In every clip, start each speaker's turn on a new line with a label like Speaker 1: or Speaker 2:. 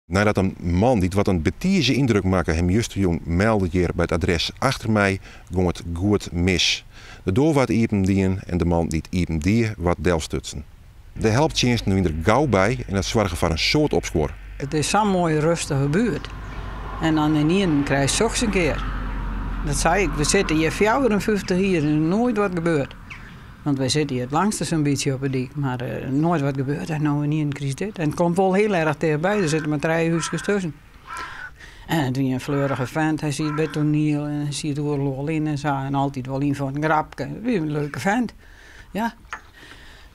Speaker 1: Neidat in man dy't wat in betize yndruk makke him justerjûn melde hjir by it adres achter my, gong it goed mis. De doar waard iepen dien en de man dy't iepen die waard delstutsen. De helptsjinsten wiene der gau by en dat soarge foar in soad opskuor.
Speaker 2: It is sa'n moaie rêstige buert en dan ynienen krijst soks in kear. Dat sei ik, we sitte hjir 54 jier en noait wat gebeurd. Want wy sitte hjir it langste sa'n bytsje op 'e dyk, mar noait wat gebeurd en no ynienen krijst dit. En it komt wol hiel erch tichtby, der sitte mar trije húskes tusken. En it wie in fleurige fent, hy siet by it toaniel en hy siet oeral wol yn en sa en altyd wol yn foar in grapke. It wie in leuke fent, ja.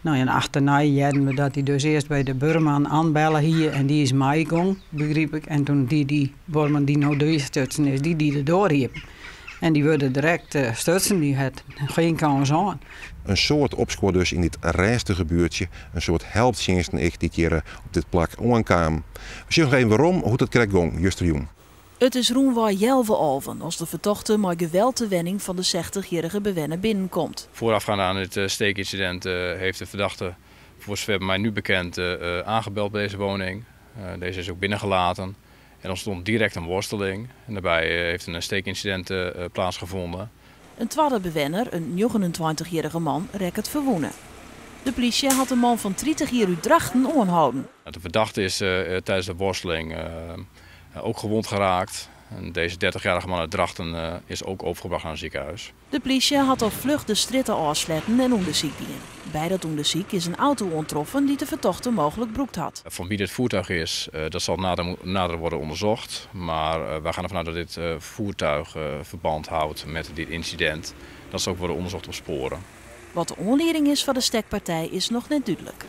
Speaker 2: No en achternei hearden we dat hy dus earst by de buorman oanbelle hie en dy is meigong, begryp ik. En toen die dy buorman dy't no deastutsen is, dy die de doar iepen. En dy wurde direkt stutsen, dy hat gjin kâns hân.
Speaker 1: In soad opskuor dus yn dit rêstige buertsje, in soad helptsjinsten ek dy't hjir op dit plak oankamen. We sjogge noch even werom hoe't it krekt gong justerjûn.
Speaker 3: It is rûnwei healwei alven as de fertochte mei geweld de wenning fan de sechtichjierrige bewenner binnenkomt.
Speaker 4: Voorafgaand aan dit steekincident heeft de verdachte, voor zover bij mij nu bekend, aangebeld bij deze woning. Deze is ook binnengelaten en ontstond direct een worsteling. En daarbij heeft een steekincident plaatsgevonden.
Speaker 3: In twadde bewenner, in 29-jierrige man, rekket ferwûne. De plysje hat in man fan 30 jier út Drachten oanholden.
Speaker 4: De verdachte is tijdens de worsteling ook gewond geraakt. En deze 30-jarige man uit Drachten is ook overgebracht naar een ziekenhuis.
Speaker 3: De plysje hat al fluch de strjitte ôfsletten en ûndersyk dien. By dat ûndersyk is in auto oantroffen dy't de fertochte mooglik brûkt hat.
Speaker 4: Van wie dit voertuig is, dat zal nader worden onderzocht. Maar wij gaan ervan uit dat dit voertuig verband houdt met dit incident. Dat zal ook worden onderzocht op sporen.
Speaker 3: Wat de oanlieding is foar de stekpartij is noch net dúdlik.